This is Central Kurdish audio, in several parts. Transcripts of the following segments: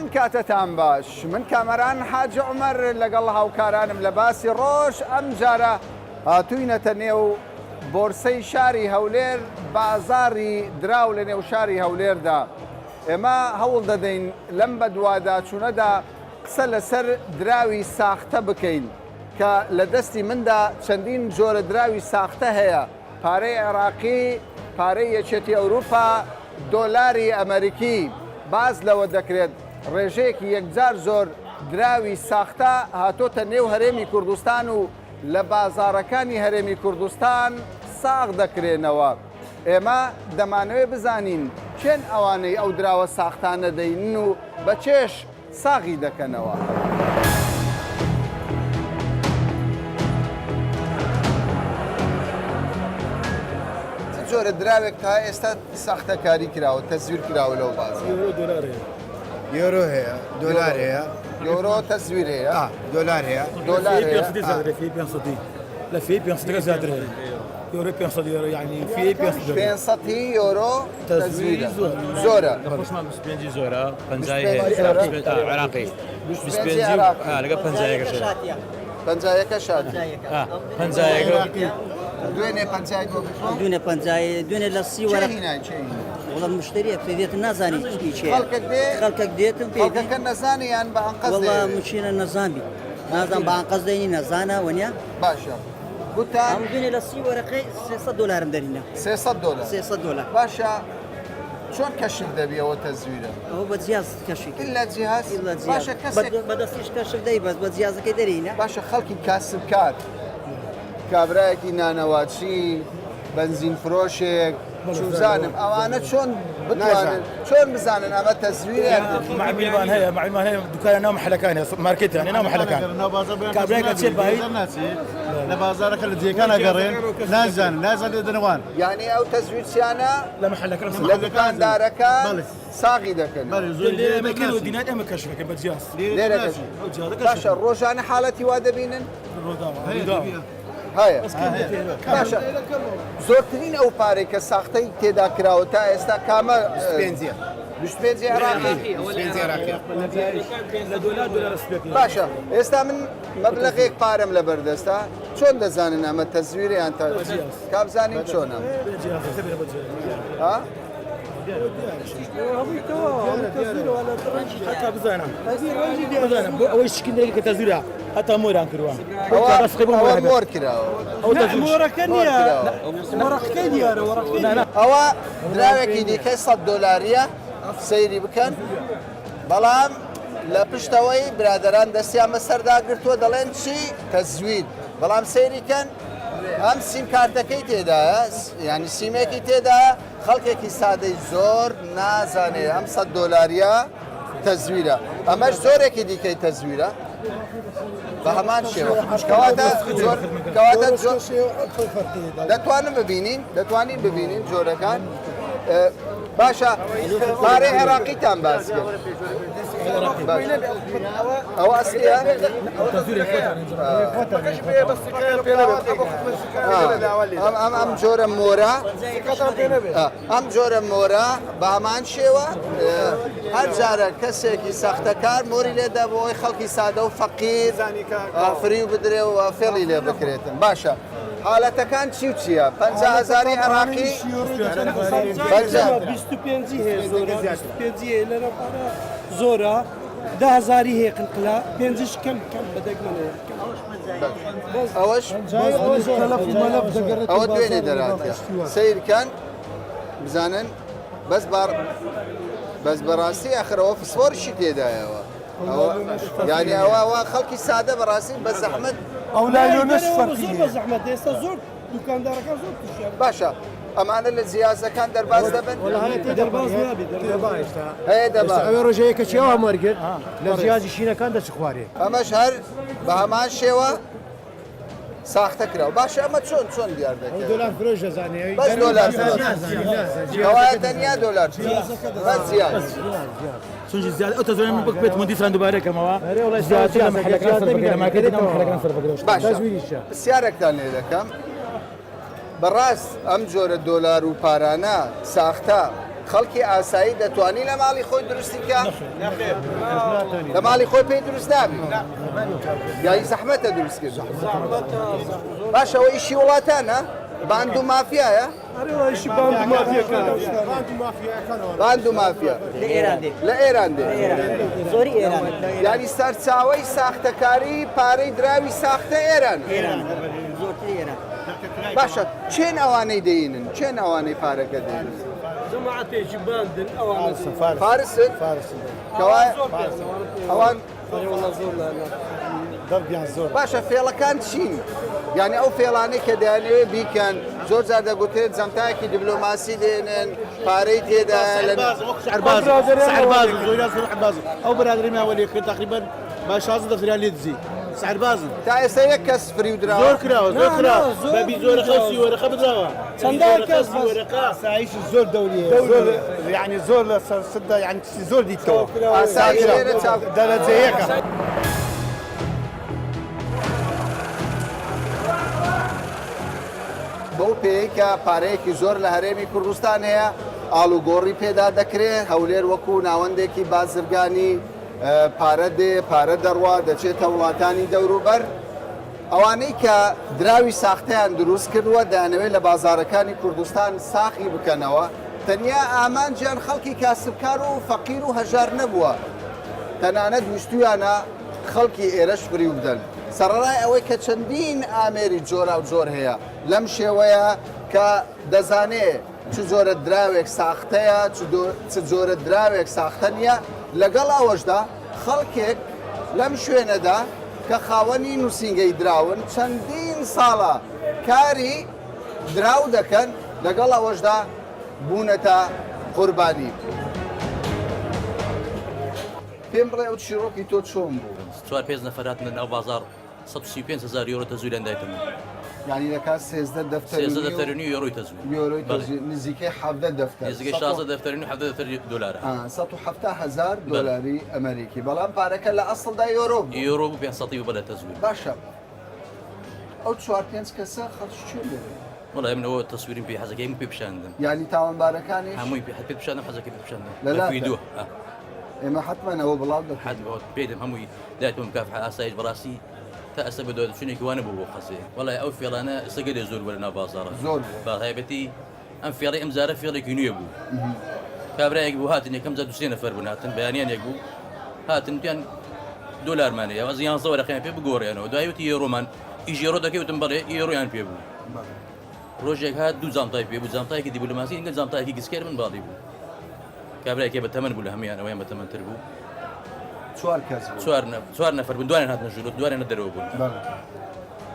ئەم کاتەتان باش من کامەران حاجی عومەر لەگەڵ هاوکارانم لە باسی ڕۆژ ئەم جارە هاتووینەتە نێو بۆرسەی شاری هەولێر بازاڕی دراو لە نێو شاری هەولێردا ئێمە هەوڵ دەدەین لەم بەدواداچوونەدا قسە لەسەر دراوی ساختە بکەین کە لە دەستی مندا چەندین جۆرە دراوی ساختە هەیە پارەی عێراقی، پارەی یەکێتی ئەوروپا، دۆلاری ئەمەریکی، باس لەوە دەکرێت ڕێژەیەکی یەکجار زۆر دراوی ساختە هاتۆتە نێو هەرێمی کوردستان و لە بازاڕەکانی هەرێمی کوردستان ساغ دەکرێنەوە. ئێمە دەمانەوێت بزانین کێن ئەوانەی ئەو دراوە ساختانە دەینن و بە چێش ساغی دەکەنەوە. چ جۆرە دراوێک تا ئێستا ساختەکاری کراوە تەزویر کراوە لەو بازاڕە؟ یۆرۆ دۆلار هەیە. یۆرۆ هەیە، دۆلار هەیە. یۆرۆ تەزویر هەیە؟ ئا، دۆلار هەیە. دۆلار هەیە. پێ سەدی زیاتر هەیە، پێ سەدی. لە فێی پێ سەدەکە زیاتر هەیە. یۆرۆ 500 یۆرۆ یعنی فێی 500 یۆرۆ. 500 یۆرۆ تەزویری زۆرە. لە خۆشمان 25 زۆرە، پەنجای هەیە عێراقی. 25 لەگەڵ پەنجایەکەش هەیە. پەنجایەکە شاتی. پەنجایەکە. دوێنێ پەنجای بۆ بکڕم. دوێنێ پەنجای دوێنێ لە سی وەرە. چێ هینای چێ هینای؟ وەڵا مشتریەک پێ دێتن نازانی چی چێ. خەڵکێک دێ؟ خەڵکێک دێتن پێ خەڵکەکە نەزانە یان بە ئەنقەست وەڵا دەیەوێ؟ مشینە نەزان بی. نازان بە ئەنقەست دەینی نەزانە وەنیە؟ باشە. گوتان ئەم دوێنێ لە سی وەرەقەی 300 دۆلارم دەرینە. 300 دۆلار. 300 دۆلار. باشە چۆن کەشف دەبی ئەوە تەزویرە؟ ئەوە بە جیاز کەشفی کرد. ئیلا جیهاز؟ ئیلا جیاز. باشە کەسێک بە دەستیش کەشف دەی بەس بە جیازەکەی دەرینە. باشە خەڵکی کاسبکار کابرایەکی نانەواچی بەنزین فرۆشێک چوزانم ئەوانە چۆن بتوانن چۆن بزانن ئەمە تەزویرە معمیلمان هەیە معمیلمان هەیە دوکانە ناو محلەکان هەیە مارکێت یانی ناو محلەکان کابرایەک ئەچێت بایی لە بازارەکە لە جێکان ئەگەڕێن نازانن نازانن لێ دەنەوان یعنی ئەو تەزویرچیانە لە محلەکان لە دوکاندارەکان ساغی دەکەن لێرە مەکەن و دینار ئێمە کەشف دەکەن بە جیاز لێرە کەشف باشە ڕۆژانە حاڵەتی وا دەبینن هەیە باشە زۆرترین ئەو پارەی کە ساختەی تێدا کراوە تا ئێستا کامە پێنجیە 25 عێراقی باشە باشە ئێستا من مەبلەغێک پارەم لە بەردەستە چۆن دەزانن ئەمە تەزویریان تا کابزانین چۆنە ها؟ ئەوەی شکن دەرێک کە تەزویرە هەتا مۆران کردووە ئەوە مۆر کراوە مۆرەکە نییە مۆرەکەی دیارە وەڕەکەی ئەوە دراوێکی دیکەی 100 دۆلاریە سەیری بکەن بەڵام لە پشتەوەی برادران دەستیان بەسەردا گرتووە دەڵێن چی تەزویر بەڵام سەیری کەن ئەم سیم کارتەکەی تێدایە ینی سیمێکی تێدایە خەڵکێکی سادەی زۆر نازانێ ئەم سەد دۆلاریە تەزویرە ئەمەش زۆرێکی دیکەی تەزویرە بە هەمان شێوە کەواتە زۆر کەواتە زۆر دەتوانم ببینین دەتوانین ببینین جۆرەکان باشە پارەی عێراقیتان باس کرد ئەوە ئەسلیە ئەم ئەم جۆرە مۆرە ئەم جۆرە مۆرە بە هەمان شێوە هەر جارە کەسێکی ساختەکار مۆری لێدا بۆ ئەوەی خەڵکی سادە و فەقیر فریو بدرێ و فێڵی لێ بکرێتن باشە حالەتەکان چی و چییە؟ 50 هەزاری عێراقی 25 هەیە زۆرە 25 هەیە لەناو پارە زۆرە دە هەزاری هەیە قلقلە پێنجش کەم کەم بە دەگمەنەیە ئەوەش ئەوە دوێنێ دەراتە سیرکەن بزانن بەس بار بەس بەڕاستی ئەخرەوە فسفۆرشی تێدایەوە یعنی ئەوە ئەوە خەڵکی سادە بەڕاستی بە زەحمەت ئەو لایۆنەش فەرقی بە زەحمەت ئێستا زۆر دوکاندارەکان زۆر تووشیان باشە ئەمانە لە جیازەکان دەرباز دەبن دەرباز نابێت هەیە دەبا ئەوێ ڕۆژەیە کە چێوە وەرگرت لە جیازی شینەکان دەچ خوارێ ئەمەش هەر بە هەمان شێوە ساختە کراوە باشە ئەمە چۆن چۆن دیار دەکەوێت دۆلار فرۆش دەزانێ بەس دۆلار فرۆش کەوایە تەنیا دۆلار بەس زیاد چونکی زیاد ئەو تەزویرە من بێت من دیسان دووبارە کەمەوە زیاتر لە محلەکان سەرف بکەین لە مارکێتی ناو محلەکان سەرف بکەین باشە پرسیارێکتان لێ دەکەم بەڕاست ئەم جۆرە دۆلار و پارانە ساختە. خەڵکی ئاسایی دەتوانی لە ماڵی خۆی دروستی کە؟ لە ماڵی خۆی پێی دروست نابی یاری زەحمەتە دروستکردن باشە ئەوە ئیشی وڵاتانە باند و مافیایە باند و مافیا لە ئێران دێ لە ئێران دێ زۆری ئێران یاری سەرچاوەی ساختەکاری پارەی دراوی ساختە ئێران ئێران زۆرتر ئێران باشە چێن ئەوانەی دەینن چێن ئەوانەی پارەکە دێنن جەماعەتێکی باندن ئەوانە فارسن فارسن کەوایە ئەوان دەربیان زۆر باشە فێڵەکان چین؟ یعنی ئەو فێڵانەی کە دەیانەوێت بیکەن زۆر جار دەگوترێت جەمتایەکی دیبلۆماسی دێنن پارەی تێدا سعرباز سعرباز زۆریان سعرباز ئەو برادری ما وەلی کرد تقریبا با 16 دەفتریان لێ دزی سعربازن تا ئێستا یەک کەس فریو دراوە زۆر کراوە زۆر کراوە بە بی زۆرەخە و سیوەرەخە بدراوە چەندان کەس وەرەقە ئاسایش زۆر دەوری هەیە زۆر یعنی زۆر لە سەر سدا یعنی تشتی زۆر دیتەوە ئاسایش لێرە چاو دەرەجە یەکە. بەو پێیەی کە پارەیەکی زۆر لە هەرێمی کوردستان هەیە ئاڵوگۆڕی پێدا دەکرێ هەولێر وەکو ناوەندێکی بازرگانی پارە دێ پارە دەڕوا دەچێتە وڵاتانی دەوروبەر ئەوانەی کە دراوی ساختەیان دروست کردووە دەیانەوێت لە بازاڕەکانی کوردستان ساخی بکەنەوە، تەنیا ئامانجیان خەڵکی کاسبکار و فەقیر و هەژار نەبووە، تەنانەت ویستوویانە خەڵکی ئێرەش فریو بدەن، سەڕەڕای ئەوەی کە چەندین ئامێری جۆراوجۆر هەیە لەم شێوەیە کە دەزانێ چ جۆرە دراوێک ساختەیە چ جۆرە دراوێک ساختە نییە، لەگەڵ ئەوەشدا خەڵکێک لەم شوێنەدا کە خاوەنی نووسینگەی دراون چەندین ساڵە کاری دراو دەکەن، لەگەڵ ئەوەشدا بوونەتە قوربانی. پێم بڵێ ئەو چیڕۆکی تۆ چۆن بوو؟ چوار پێنج نەفەر هاتنە ناو بازاڕ 135 هەزار یۆرۆ تەزویریان دایتە من. یانی دەکات 13 دەفتەر و 13 نیو دەفتەر و نیو یۆرۆی تەزویر. یۆرۆی بەڵێ. تەزویر نزیکەی 17 دەفتەر. نزیکەی 16 دەفتەر و نیو 17 دەفتەر دۆلارە. 170 هەزار دۆلاری ئەمەریکی بەڵام پارەکە لە ئەسڵدا یۆرۆ بوو. یۆرۆ بوو 500 بوو بەڵێ تەزویر. باشە ئەو چوار پێنج کەسە خەڵکی کوێن لێرە؟ وەڵای من ئەوە تەسویرم پێ حەزەکەی من پێ پیشاندم. یانی تاوانبارەکانیش؟ هەمووی پێ پێ پیشاندم حەزەکەی پێ پیشاندم. لە لە لاتە؟ فیدۆ. ئا. ئێمە حەتمەن ئەوە بڵاو دەکەین. حەتمەن پێی دەم هەمووی دایتم مکافحە ئاسایش بەڕاستی تا ئێستا بە دوادچوونێکی وا نەبوو بۆ قەزێ وەڵای ئەو فێڵانە ئێستا گەلێ زۆر بووە لە ناو بازاڕە زۆر بووە. بە تایبەتی ئەم فێڵەی ئەم جارە فێڵێکی نوێ بوو کابرایەک بوو هاتن یەکەم جار دوسێ نەفەر بوون هاتن بەیانیانێک بوو هاتن وتیان دۆلارمان هەیە ئەز یانزە وەرەقیان پێ بگۆڕێنەوە دوای وتی یۆرۆمان ئیش یۆرۆ دەکەی وتم بەڵێ یۆرۆیان پێ بوو ڕۆژێک هات دوو جانتای پێ بوو جانتایەکی دیبلۆماسی ئینگە جانتایەکی گسکەر من باڵی بوو کابرایەکێ بە تەمەن بوو لە هەموویان ئەویان بە تەمەنتر بوو چوار کەس بوون. چوار نە چوار نەفەر بوون دوانیان هاتنە ژوورەوە دوانیان لە دەرەوە بوون بەڵێ.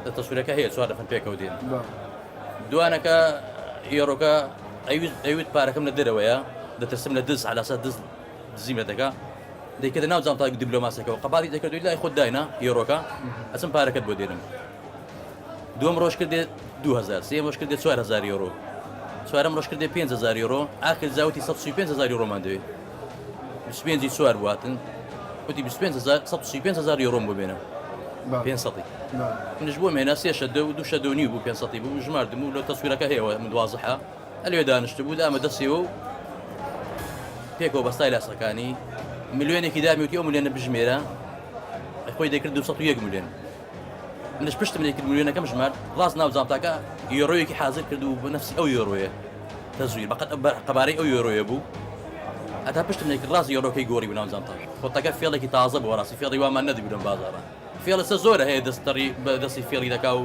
لە تەسویرەکە هەیە چوار نەفەر پێکەوە دێن بەڵێ. دوانەکە یۆرۆکە ئەیوت ئەیوت پارەکەم لە دەرەوەیە دەترسم لە دز عەلاسا دز دزیم لە دەکا دەیکردە ناو جانتای دیبلۆماسەکەەوە قەباتی دەکرد لای خۆت داینا یۆرۆکە ئەچم پارەکەت بۆ دێنم دووەم ڕۆژ کردێ 2000 سێیەم ڕۆژ کردێ 4000 یۆرۆ چوارەم ڕۆژ کردێ 5000 یۆرۆ ئاخر جا وتی 135 هزار یۆرۆمان دەوێت 25 ی چوار بوو هاتن وتی 25 هزار 135 هزار یۆرۆم بۆ بێنە 500 منش بۆم هێنا سێ شەدە و دوو شەدە و نیو بوو 500 بوو ژماردم و لە تەسویرەکە هەیەوە من وازحە ئەلێ دانیشتبوو دامە دەستیەوە و پێکەوە بەستای لاسەکانی ملیۆنێکی دامی وتی ئەو ملیۆنە بژمێرە خۆی دەکرد 201 ملیۆن منش پشتم لێ کرد ملیۆنەکەم ژمارد ڕاست ناو جانتاکە یۆرۆیەکی حازر کرد و بە نەفسی ئەو یۆرۆیە تەزویر بەقەت قەبارەی ئەو یۆرۆیە بوو هەتا پشتم لێ کرد ڕاست یۆرۆکەی گۆڕی بوو ناو جانتا خۆتەکە فێڵێکی تازە بوو ڕاستی فێڵی وامان نەدەبوو لەم بازاڕە فێڵ ئێستا زۆرە هەیە دەست تەڕی بە دەستی فێڵی دەکا و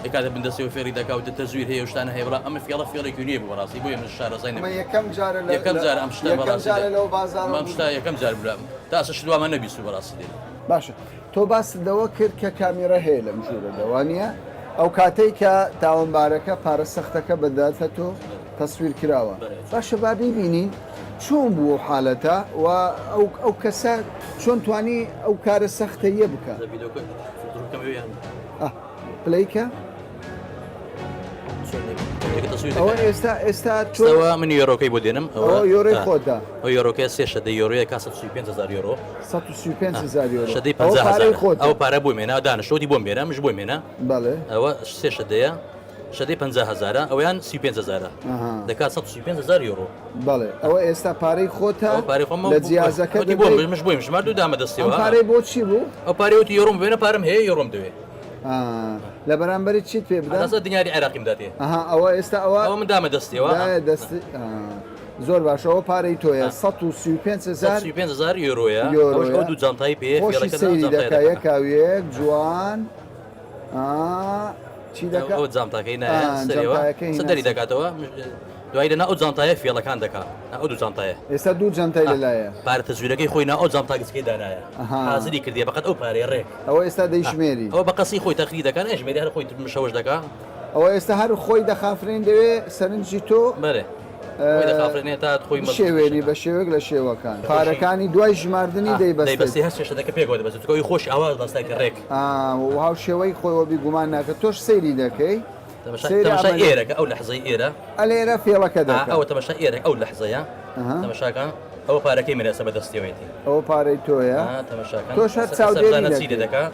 دەکاتە بن دەستەوە فێڵی دەکا و تەزویر هەیە و شتانە هەیە بەڵام ئەمە فێڵە فێڵێکی نوێ بوو بەڕاستی بۆیە من شارەزای ئەمە نەبووم یەکەم جارە لە یەکەم جار ئەم شتە یەکەم بەڕاستی جارە لەو بازاڕە ئەم شتە یەکەم جار بوو تا ئێستا شت وامان نەبیست بەڕاستی دێ باشە تۆ باست لەوە کرد کە کامیرا هەیە لەم ژوورەدا وانییە؟ ئەو کاتەی کە تاوانبارەکە پارە سەختەکە بەداتە تۆ تەسویر کراوە باشە با بیبینین چۆن بوو ئەو حالەتە و ئەو ئەو کەسە چۆن توانی ئەو کارە سەختەیە بکە پلەیکە ئەوە ئێستا ئێستا تۆ من یۆرۆکەی بۆ دێنم ئەوە یۆرۆی خۆتە ئەو یۆرۆکە سێ شەدە یۆرۆیە کا 135 هزار یۆرۆ 135 هزار یۆرۆ شەدەی 50 هزار ئەو پارە بۆ مێنا دانشتۆتی بۆم بێنە مش بۆ مێنا بەڵێ ئەوە سێ شەدەیە. شەدەی 50 هەزارە ئەویان 35 هەزارە دەکات 135 هەزار یۆرۆ. بەڵێ ئەوە ئێستا پارەی خۆتە ئەوە پارەی خۆمە لە جیازەکە وتی بۆم مش بۆیم ژمارد و دامە دەستیەوە. ئەم پارەی بۆ چی بوو؟ ئەو پارەی وتی یۆرۆم بوێنە پارەم هەیە یۆرۆم دەوێ. لە بەرامبەری چیت پێ بدەم؟ ئەسا دیناری عێراقیم داتێ. ئەها ئەوە ئێستا ئەوە ئەوە من دامە دەستیەوە. دایە دەست زۆر باشە ئەوە پارەی تۆیە 135 هەزار 135 هەزار یۆرۆیە ئەوەش ئەو دوو جانتای پێ خۆشی سەیری دەکا یەکاویەک جوان چی دەکا ئەو جانتاکەی نایە سەرەوە دەری دەکاتەوە دوای لەنا ئەو جانتایە فێڵەکان دەکا ئەو دوو جانتایە ئێستا دوو جانتای لەلایە پارە تەزویرەکەی خۆی نا ئەو جانتا گچکەی دانایە حازری کردیە بەقەت ئەو پارەیە ڕێک ئەوە ئێستا دەیژمێری ئەوە بە قەسی خۆی تەخری دەکا نایژمێری هەر خۆی مشەوەش دەکا ئەوە ئێستا هەر خۆی دەخافرێن دەوێ سەرنجی تۆ بەرێ خۆی دەخافرێنێ تا خۆی شێوێنی بە شێوەک لە شێوەکان پارەکانی دوای ژماردنی دەیبەستێ دەیبەستێ هەر شێشەکە پێکەوە دەبەستێت چونکە ئەوی خۆش ئاوا بەستایتە ڕێک و هاوشێوەی خۆیەوە بیگومان ناکە تۆش سەیری دەکەی تەماشای ئێرەکە ئەو لەحزەی ئێرە ئەلێرە فێڵەکە دەکا ئەوە تەماشای ئێرە ئەو لەحزەیە تەماشاکە ئەوە پارەکەی من ئێستا بەدەستیەوەیەتی ئەوە پارەی تۆیە تەماشاکە تۆش هەر چاودێری چی دەکا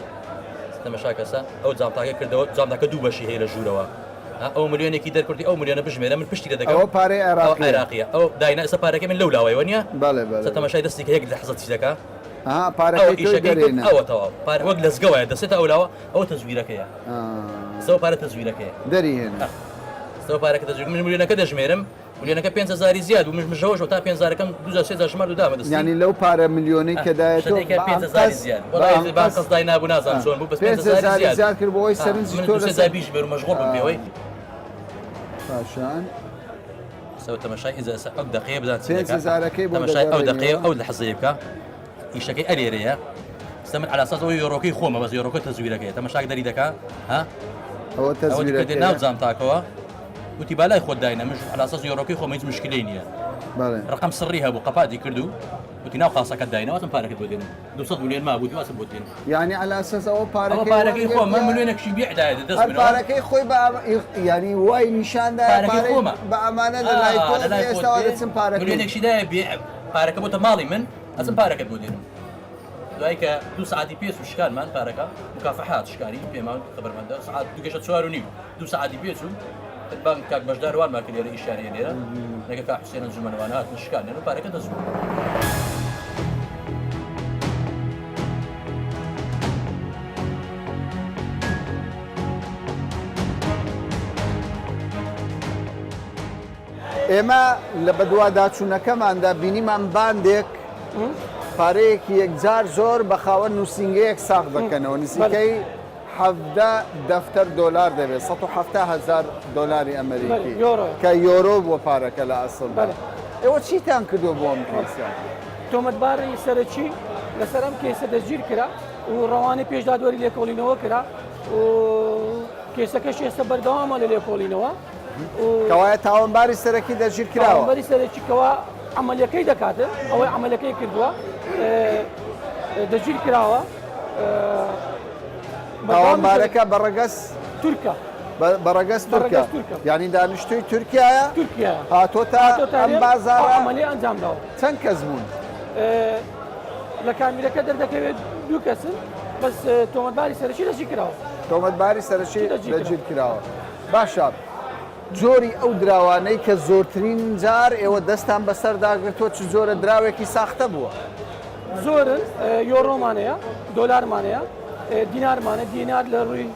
تەماشاکەسە ئەو جانتاکە کردەوە جانتاکە دوو بەشی هەیە لە ژوورەوە ئەو ملیۆنێکی دەرکردی ئەو ملیۆنە بژمێرە من پشتی لە دەکەم ئەوە پارەی عێراقی عێراقیە ئەو داینا ئێستا پارەکەی من لەو لاوەیەوە نییە بەڵێ بەڵێ تەماشای دەستی کە یەک لەحزە چی دەکا ئەها پارەکەی تۆی دەرێنە ئەوە تەواو پارە وەک لەزگە وایە دەسێتە ئەو لاوە ئەوە تەزویرەکەیە سەوە پارە تەزویرەکەیە دەری هێنا سەوە پارەکە تەزویر من ملیۆنەکە دەژمێرم ملیۆنەکە 5000 زیاد بوو مش مژەوەش تا 5000ەکەم دو جار سێ جار ژمارد و دامە دەستی یانی لەو پارە ملیۆنەی کە دایە تۆ 5000 زیاد وەڵای با قەس دای نابوو نازانم چۆن بوو بەس 5000 زیاد کرد بۆ ئەوەی سەرنجی تۆ لەسەر جار بیژمێر و مەشغوڵ بم پێوەی پاشان سەوە تەماشای ئینجا ئەو دەقەیە بزان چی دەکات 5000ەکەی بۆ تەماشای ئەو دەقەیە ئەو لەحزەیە بکە ئیشەکەی ئەلێرەیە سە من عەلاساس ئەوە یۆرۆکەی خۆمە بەس یۆرۆکە تەزویرەکەیە تەمەشاک دەری دەکا ها ئەوە تەزویرەکەی ناو جانتاکەوە وتی با لای خۆت داینە مش عەلاساس یۆرۆکەی خۆم هیچ مشکلەی نییە ڕقم سڕی هەبوو قەپاتی کرد و وتی ناو قاسەکەت داینە واتم پارەکەت بۆ دێنم 200 ملیۆن مابوو واتم بۆ دێنم یعنی عەلاساس ئەوە پارەکەی پارەکەی خۆم من ملیۆنێکشی بیع دایە دەست منەوە پارەکەی خۆی بە یعنی وای نیشان دا پارەکەی خۆمە بە ئەمانە لە لای تۆ ئێستا دەچم پارەکەی ملیۆنێکشی دایە بیع پارەکە بۆتە ماڵی من ئەچم پارەکەت بۆ دێنم دوای کە دوو سەعاتی پێ چوو شکانمان پارەکە مکافحات شکانی پێمان خبرمان دا سەعات دوو گەشە چوار و نیو دوو سەعاتی پێ چوو بانگ کاک بەشدار وانمان کرد لێرە ئیشیان هەیە لێرە لەگە کاک حوسێن ئەنجومەنەوان هاتن شکانیان و پارەکە دەست بوو. ئێمە لە بەدواداچوونەکەماندا بینیمان باندێک پارەیەکی یەکجار زۆر بە خاوەن نووسینگەیەک ساغ دەکەنەوە نزیکەی حەڤدە دەفتەر دۆلار دەبێت 170 هەزار دۆلاری ئەمریکی کە یۆرۆ بووە پارەکە لە ئەسڵدا ئێوە چیتان کردووە بۆ ئەم کەیسە؟ تۆمەتباری سەرەکی لەسەر ئەم کەیسە دەستگیر کرا و ڕەوانەی پێش دادوەری لێکۆڵینەوە کرا و کەیسەکەش ئێستا بەردەوامە لە لێکۆڵینەوە. کەوایە تاوانباری سەرەکی دەستگیر کراوە. تاوانباری سەرەکی کەوا عەمەلیەکەی دەکات ئەوەی عەمەلیەکەی کردووە دەستگیر کراوە. تاوانبارەکە بە ڕەگەز تورکە. بە ڕەگەز تورکە یانی دانیشتووی تورکیایە هاتۆتە ئەم بازاڕە عەمەلی ئەنجام داوە. چەند کەس بوون؟ لە کامیرەکە دەردەکەوێت دوو کەسن بەس تۆمەتباری سەرەکی دەستگیر کراوە. تۆمەتباری سەرەکی دەستگیر کراوە. باشە جۆری ئەو دراوانەی کە زۆرترین جار ئێوە دەستان بەسەردا گرتووە چ جۆرە دراوێکی ساختە بووە؟ زۆرن یۆرۆمان هەیە، دۆلارمان هەیە، دینارمان هەیە، دینار لە ڕووی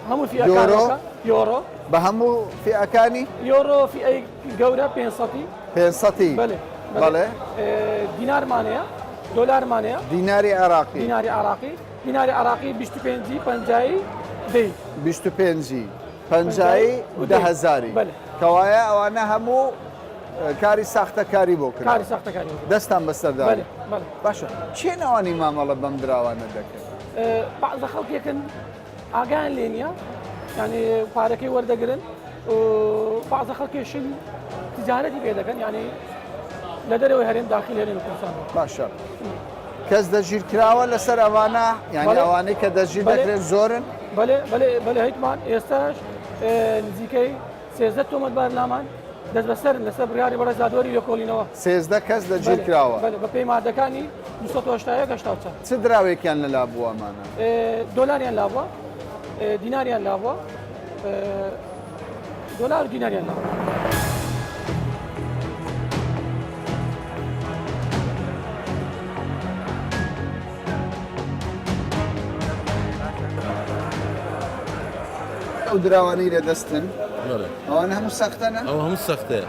هەموو فیئەکانەوە یۆرۆ بە هەموو فیئەکانی؟ یۆرۆ فیئەی گەورە پێنجسەتی. پێنجسەتی بەلێ بەڵێ. دینارمان هەیە، دۆلارمان هەیە. دیناری عێراقی. دیناری عێراقی، دیناری عێراقی 25ی، پەنجایی، دەی. 25ی. پەنجایی و دە هەزاری کەوایە ئەوانە هەموو کاری ساختەکاری بۆ کرا کاری ساختەکاری دەستان بەسەردا باشە کێن ئەوانەی مامەڵە بەم دراوانە دەکەن بەعزە خەڵکێکن ئاگایان لێ نییە یعنی پارەکەی وەردەگرن و بەعزە خەڵکێشن تجارەتی پێ دەکەن یعنی لە دەرەوەی هەرێم داخل هەرێمی کوردستان باشە کەس دەستگیر کراوە لەسەر ئەوانە یانی ئەوانەی کە دەستگیر دەکرێن زۆرن؟ بەلێ بەلێ بەلێ هیتمان ئێستاش نزیکەی 13 تۆمەتبار لامان دەستبەسەرن لەسەر بڕیاری بەڕێز دادوەری لێکۆڵینەوە. 13 کەس دەستگیر کراوە. بەلێ بەپێی مادەکانی 281 84. چ دراوێکیان لەلا بووە ئەمانە؟ دۆلاریان لابووە، دیناریان لابووە. دۆلار و دیناریان ناوە. ئەو دراوانەی لە دەستن ئەوانە هەموو سەختەنە؟ ئەو هەموو سەختەیە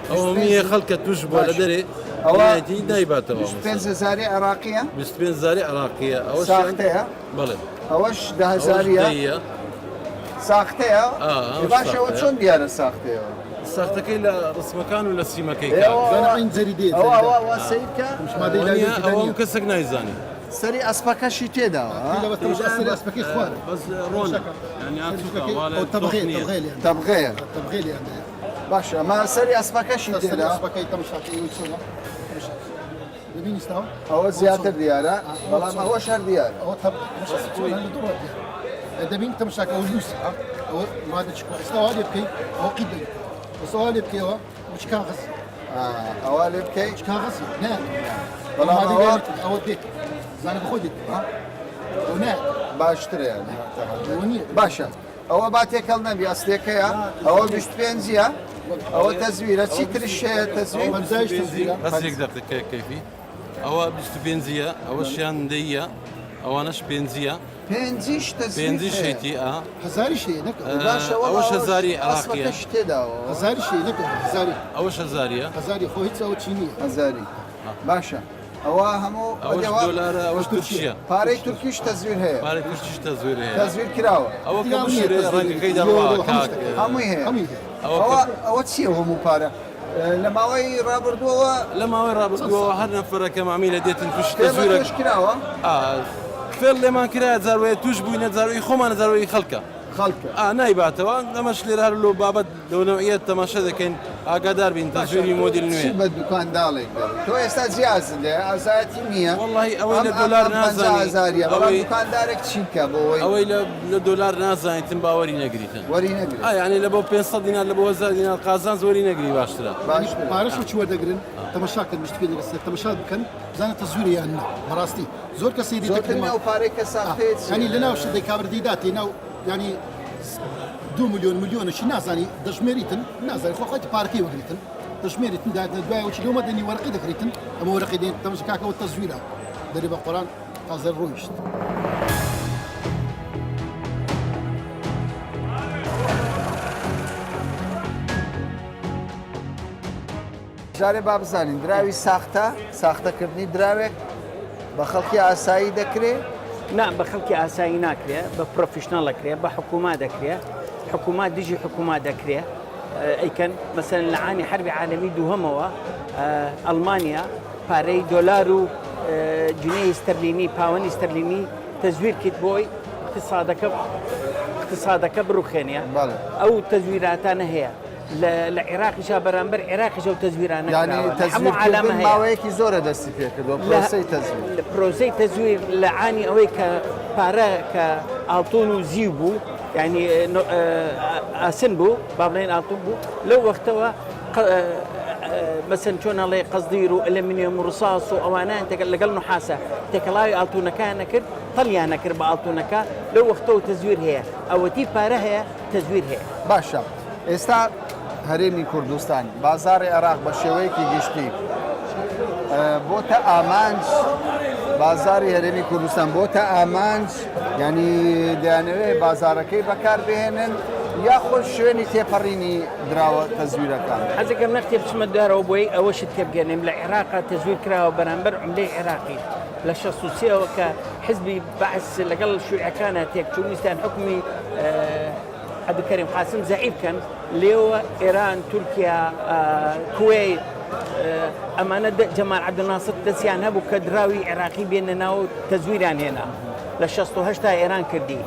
ئەو هەموویە خەڵکە توش بووە لە دەرێ ئەوە نایباتەوە 25 هەزاری عێراقیە 25 هەزاری عێراقیە ئەوە ساختەیە بەڵێ ئەوەش دە هەزاریە ساختەیە باشە ئەوە چۆن دیارە ساختەیە ساختەکەی لە ڕسمەکان و لە سیمەکەی ئەوە کەسێک نایزانێت سەری ئەسپەکەشی تێداوە تەبغەیە باشە ئەمە سەری ئەسپەکەشی تێدا ئەوە زیاتر دیارە بەڵام ئەوەش هەر دیارە. دەبین تەماشاکە ئەو لوس ئەوە مادە چ ئێستا وا لێ بکەی ئەوە قیت دەبێت ئێستا وا لێ بکەیەوە چ کاغەز ئەوە لێ بکەی چ کاغەز نا بەڵام ئەوە ئەوە دێت زانە بەخۆی دێت ئەو نا باشترە یانی باشە ئەوە با تێکەڵ نەبی ئەسلێکەیە ئەوە 25ە ئەوە تەزویرە چی ترش هەیە تەزویر بەس یەک دەقیقەیە کەیفی ئەوە 25ە ئەوەشیان دەیە ئەوانەش پێنجیە پێنجیش تەزویر پێنجیش هەیەتی ئا هەزاریش هەیە نەک باشە ئەوەش هەزاری عێراقیە ئەسپەکەش تێداوە هەزاریش هەیە نەک هەزاری ئەوەش هەزاریە هەزاری خۆ هیچ ئەوە چی نییە هەزاری باشە ئەوە هەموو ئەوەش دۆلارە ئەوەش تورکیە. پارەی تورکیش تەزویر هەیە. پارەی تورکیش تەزویر هەیە. تەزویر کراوە. ئەوە کە بشورێ ڕەنگەکەی دەڕوا کاک. هەمووی هەیە. ئەوە ئەوە چییە هەموو پارە؟ لە ماوەی ڕابردووەوە لە ماوەی ڕابردووەوە هەر نەفەرەکە مامیلە دێتن تووشی تەزویرە کراوە؟ فێڵ لێمان کرایە جاروەیە تووش بووینە جاروەی خۆمانە جاروەی خەڵکە. خەڵکە. ئا نایباتەوە ئەمەش لێرە هەر لۆ بابەت لۆ نەوعیەت تەماشا دەکەین ئاگادار بین تەزویری مۆدیل نوێ. چی بە دوکانداڵێک دەڵێی تۆ ئێستا جیازت لێیە ئازایەتی نییە وەڵاهی ئەوەی لە دۆلار نازانی هەزاریە بەڵام دوکاندارێک چی بکە بۆ ئەوەی ئەوەی لە دۆلار نازانیتن با وەری نەگریتن وەری نەگری ئا یانی لە بۆ 500 دینار لە بۆ 1000 دینار قازانج وەری نەگری باشترە باشترە پارەش چی وەردەگرن تەماشا کەن مشتکەی لەسەر تەماشا بکەن بزانە تەزویرە یان نا بەڕاستی زۆر کەس سەیری زۆرترین ئەو پارەی کە ساختەیە چییە؟ یانی لەناو شت دەی کابرا دەیداتێ ناو یانی دوو ملیۆن ملیۆنەکی نازانی دەژمێریتن نازانی خۆ خۆیت پارەکەی وەگریتن دەژمێریتن داتنە دوای ئەوچی لۆمە دەنی وەرقی دەکریتن ئەمە وەرقی دێن تەمەش کاکەوە تەزویرە دەری بە قۆران تازە ڕۆیشت. جارێ با بزانین دراوی ساختە، ساختەکردنی دراوێک بە خەڵکی ئاسایی دەکرێ؟ نا بە خەڵکی ئاسایی ناکرێ، بە professional ئەکرێ، بە حکوومە دەکرێ، حکوومات دژی حکوومات دەکرێ ئەیکەن، مەسەلەن لە عامی حەربی عالەمی دووهەمەوە ئەڵمانیا پارەی دۆلار و جنێی ستەرلینی، پاوەنی ستەرلینی تەزویر کرد بۆی اقتصادەکە اقتصادەکە بڕوخێنێ. ئەو تەزویراتانە هەیە. لە عێراقیشا بەرامبەر عێراقیش ئەو تەزویرانە یانی کراوە لە هەموو عالەمە تەزویرکردن هەیە ماوەیەکی زۆرە دەستی پێکردووە لە پرۆسەی تەزویر لە پرۆسەی تەزویر لە عانی ئەوەی کە پارە کە ئاڵتون و زیو بوو یعنی نۆ- ئاسن بوو با بڵێن ئاڵتون بوو لەو وەختەوە ق- مەسەن چۆن ئەڵێ قەزدیر و ئەلەمنیۆم و ڕساس و ئەوانیان تێکەڵ لەگەڵ نوحاسە تێکەڵاوی ئاڵتونەکان نەکرد تەڵیان نەکرد بە ئاڵتونەکە لەو وەختەوە تەزویر هەیە ئەوەتی پارە هەیە تەزویر هەیە. باشە ئێستا هەرێمی کوردستان بازاڕی عێراق بە شێوەیەکی گشتی بۆتە ئامانج بازاری هەرێمی کوردستان بۆتە ئامانج ینی دەیانەوێ بازارەکەی بەکاربهێنن یاخود شوێنی تێپەڕینی دراوە تەزویرەکان. حەزەکەم نەختێ بچمە دارەوە بۆی ئەوەشت تێبگەنێم لە عێراقا تەزویر کراوە بەرامبەر عوملەی عێراقی لە 63 ەوە کە حزبی بەعس لەگەڵ شویعەکانە تێکچوون ویستیان حکومی عەبدولکەریم قاسم زەعیف کەن لێوە ئێران تورکیا کوەیت ئەمانە جەمال عەبدولناسر دەستیان هەبوو کە دراوی عێراقی بێنە ناو تەزویران هێنا لە 68 تا ئێران کردی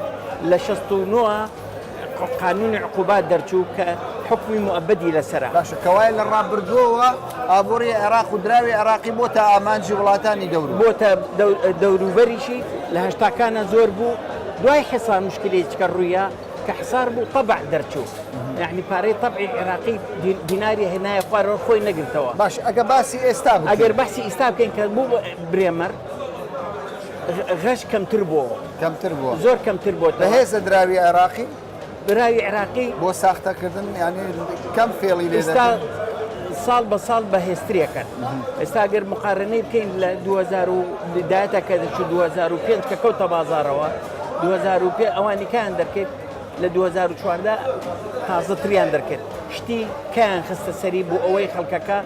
لە 69 قانونی عقوبات دەرچوو کە حکمی موئەبەدی لەسەرە. باشە کەوایە لە ڕابردووەوە ئابووری عێراق و دراوی عێراقی بۆتە ئامانجی وڵاتانی دەوروبەر. بۆتە دەوروبەریشی لە هەشتاکانە زۆر بوو دوای حسار مشکلەیەکە ڕوویا کە حسار بوو تەبع دەرچوو یعنی پارەی تەبعی عێراقی دیناری هێنایە خوارەوە خۆی نەگرتەوە. باش ئەگە باسی ئێستا بکەین. ئەگەر باسی ئیستا بکەین کە بوو برێمەر غەش کەمتر بووەوە. کەمتر بووە. زۆر کەمتر بۆتەوە. بەهێزە دراوی عێراقی؟ دراوی عێراقی بۆ ساختەکردن یانی کەم فێڵی لێ ئێستا ساڵ بە ساڵ بەهێزترێکەن ئێستا گەر مقارنەی بکەین لە 2000 و دایەتە کە دەچوو 2005 کە کەوتە بازارەوە 2005 ئەوانی کەیان دەرکرد لە 2014 تازەتریان دەرکرد شتی کەیان خستە سەری بۆ ئەوەی خەڵکەکە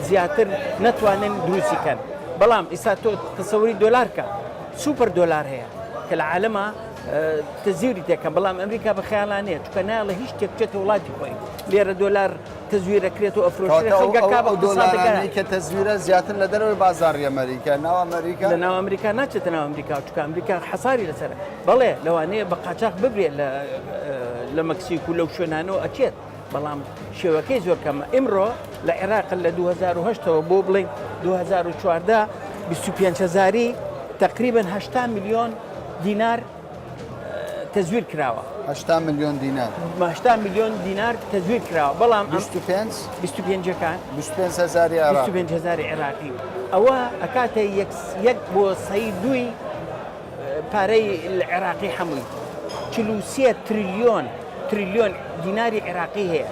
زیاتر نەتوانن دروستی کەن بەڵام ئیستا تۆ تەسەوری دۆلار کە سوپەر دۆلار هەیە کە لە عالەمە تەزویری تێکەن بەڵام ئەمریکا بە خەیاڵا نیە چونکە نایەڵێ هیچ شتێک بچێتە وڵاتی خۆی لێرە دۆلار تەزویرەکرێت و ئەفرۆشرێت کەواتە ئەو خەڵکەکە ئەو بە ئەو اقتصادەکە دۆلارانەی کە تەزویرە زیاتر لە دەرەوەی بازاڕی ئەمریکا ناو ئەمریکا لە ناو ئەمریکا ناچێتە ناو ئەمریکا چونکە ئەمریکا حەساری لەسەرە بەڵێ لەوانەیە بە قاچاخ ببرێت لە لە مەکسیک و لەو شوێنانەوە ئەچێت بەڵام شێوەکەی زۆر کەمە ئیمڕۆ لە عێراق لە 2008 ەوە بۆ بڵین 2014 25 هزاری تقریبا 80 میلیۆن دینار تەزویر کراوە. 80 ملیۆن دینار. 80 ملیۆن دینار تەزویر کراوە بەڵام 25 25ەکان 25 هزاری عێراقی 25 هزاری عێراقی ئەوە ئەکاتە یەک یەک بۆ سەی دووی پارەی عێراقی هەمووی 43 تریلیۆن تریلیۆن دیناری عێراقی هەیە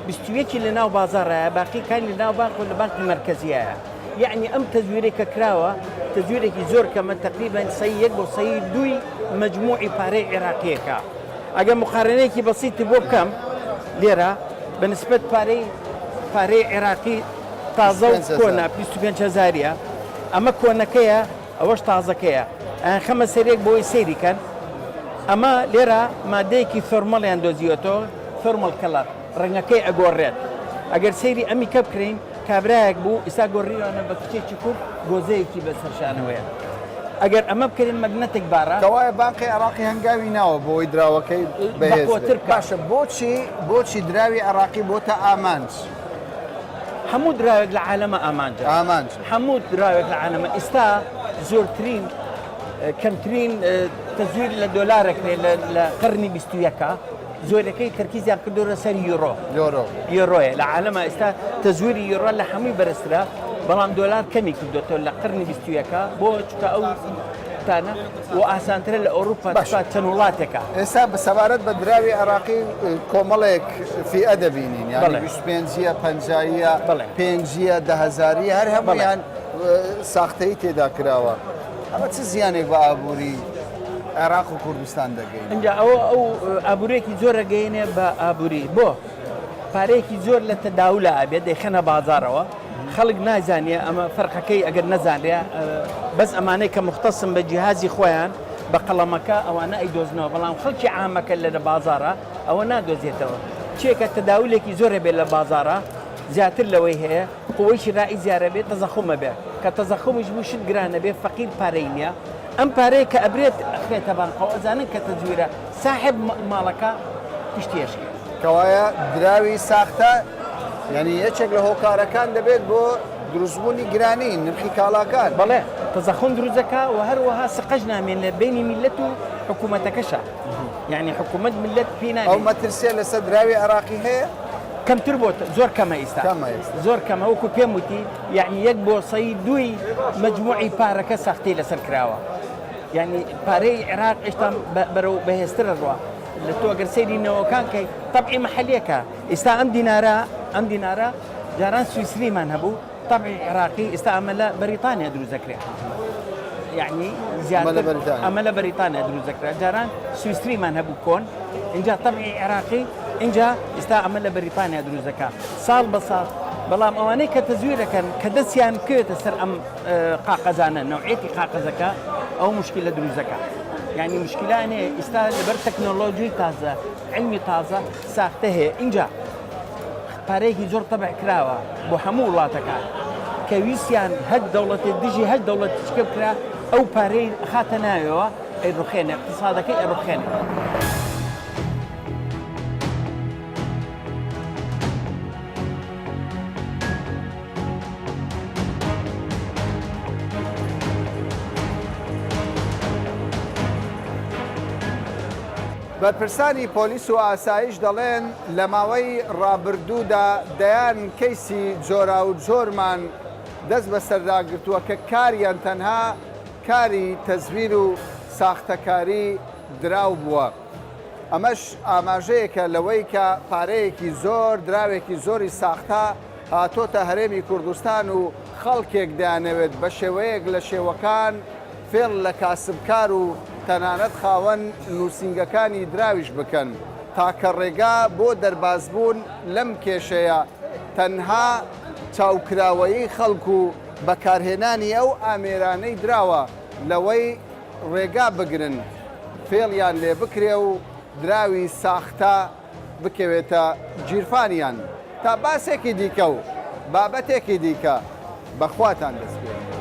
21 لە ناو بازاڕایە باقی کانی لە ناو بانک و لە بانکی مەرکەزیایە. یەعنی ئەم تەزویرەی کە کراوە تەزویرێکی زۆر کەمە تەقریبەن سەی یەک بۆ سەی دووی مەجموعی پارەی عێراقیەکە ئەگەر مقارنەیەکی بەسیتی بۆ بکەم لێرە بە نسبەت پارەی پارەی عێراقی تازە و کۆنە 25 هەزاریە ئەمە کۆنەکەیە ئەوەش تازەکەیە ئەیانخەمە سەرێک بۆی سەیری کەن ئەمە لێرە مادەیەکی thermal یان دۆزیوەتەوە thermal color ڕەنگەکەی ئەگۆڕێت ئەگەر سەیری ئەمی کە بکرین کابرایەک بوو ئیستا گۆڕیویانە بە کچێکی کورد گۆزەیەکی بەسەر شانەوەیە ئەگەر ئەمە بکەین magnetic بارە. کەوایە بانقی عێراقی هەنگاوی ناوە بۆی دراوەکەی بەهێز بێت. باشە بۆچی بۆچی دراوی عێراقی بۆتە ئامانج؟ هەموو دراوێک لە عالەمە ئامانجە. ئامانج. هەموو دراوێک لە عالەمە ئیستا زۆرترین کەمترین تەزویر لە دۆلارەکرێ لە قەرنی 21 زۆرەکەی تەرکیزیان کردۆرە سەر یۆرۆ. یۆرۆ. یۆرۆیە لە عالەما ئێستا تەزویری یۆرۆ لە هەمووی بەرزترە بەڵام دۆلار کەمی کردۆتەوە لە قەرنی 21 بۆ چونکە ئەو تانە و ئاسانترە لە ئەوروپا باشە. چەند وڵاتێکە. ئێستا سەبارەت بە دراوی عێراقی کۆمەڵێک فیئە دەبینین یانی بەڵێ. 25یە پەنجاییە بەڵێ. پێنجیە دە هەزاریە هەر هەموویان ساختەی تێدا کراوە ئەمە چ زیانێک بە ئابووری عێراق و کوردستان دەگەینێ؟ ئینجا ئەوە ئەو ئابوورێکی زۆر ئەگەیەنێ بە ئابووری بۆ پارەیەکی زۆر لە تەداولا ئەبێت دەیخەنە بازاڕەوە خەڵک نازانێ ئەمە فەرقەکەی ئەگەر نەزانرێ بەس ئەمانەی کە مختصن بە جیهازی خۆیان بە قەڵەمەکە ئەوانە ئەیدۆزنەوە بەڵام خەڵکی عامەکە لە لە بازاڕە ئەوە نادۆزێتەوە چێکە تەداولێکی زۆر هەبێت لە بازاڕە زیاتر لەوەی هەیە قوەی شرائی زیارە بێت تەزەخوم ئەبێ کە تەزەخومیش بوو شت گران ئەبێ فەقیر پارەی نیە ئەم پارەیە کە ئەبرێت ئەخرێتە بانقەوە ئەزانن کە تەزویرە ساحێب ماڵەکە پشتی ئەشکێت. کەوایە دراوی ساختە یانی یەکێک لە هۆکارەکان دەبێت بۆ دروستبوونی گرانی نرخی کاڵاکان. بەڵێ تەزەخوم دروست دەکا و هەروەها سقەش نامێنێت بەینی میللەت و حکوومەتەکەشا یانی حکوومەت میللەت پێی نامێنێ. ئەو مەترسیە لەسەر دراوی عێراقی هەیە؟ کەمتر بۆتە زۆر کەمە ئیستا. کەمە ئیستا. زۆر کەمە وەکو پێم وتی یەعنی یەک بۆ سەی دووی مەجموعی پارەکە ساختەی لەسەر کراوە یەعنی پارەی عێراق ئێشتا بەرەو بەهێزتر ئەڕوا لە تۆ گەر سەیری نەوەکان کەی تەبعی مەحەلیەکە ئێستا ئەم دینارە ئەم دینارە جاران سویسریمان هەبوو تەبعی عێراقی ئێستا ئەمە لە بەریتانیا دروست دەکرێت یعنی زیاتر ئەمە لە بەریتانیا دروست دەکرێت جاران سویسریمان هەبوو کۆن اینجا تەبعی عێراقی اینجا ئێستا ئەمە لە بەریتانیا دروست دەکات ساڵ بە ساڵ بەڵام ئەوانەی کە تەزویرەکەن کە دەستیان بکەوێتە سەر ئەم قاقەزانە نەوعێتی قاقەزەکە ئەو مشکلە دروست دەکات یعنی مشکلانێ ئێستا لەبەر تەکنۆلۆژی تازە علمی تازە ساختە هەیە اینجا پارەیەکی زۆر تەبع کراوە بۆ هەموو وڵاتەکان کە ویستیان هەر دەوڵەتێ دژی هەر دەوڵەتیچکە بکرا ئەو پارەی خاتە ناوێوە ئەیڕوخێنێ اقتصادەکەی ئەڕوخێنێ. بەرپرسانی پۆلیس و ئاسایش دەڵێن، لە ماوەی ڕابردوودا دەیان کەیسی جۆراوجۆرمان دەست بەسەردا گرتووە کە کاریان تەنها کاری تەزویر و ساختەکاری دراو بووە. ئەمەش ئاماژەیەکە لەوەی کە پارەیەکی زۆر، دراوێکی زۆری ساختە هاتۆتە هەرێمی کوردستان و خەڵکێک دەیانەوێت بە شێوەیەک لە شێوەکان فێڵ لە کاسبکار و تەنانەت خاوەن نووسینگەکانی دراویش بکەن. تاکە ڕێگا بۆ دەربازبوون لەم کێشەیە تەنها چاوکراوەیی خەڵک و بەکارهێنانی ئەو ئامێرانەی دراوە لەوەی ڕێگا بگرن فێڵیان لێ بکرێ و دراوی ساختە بکەوێتە گیرفانیان. تا باسێکی دیکە و بابەتێکی دیکە بە خواتان دەسپێرم.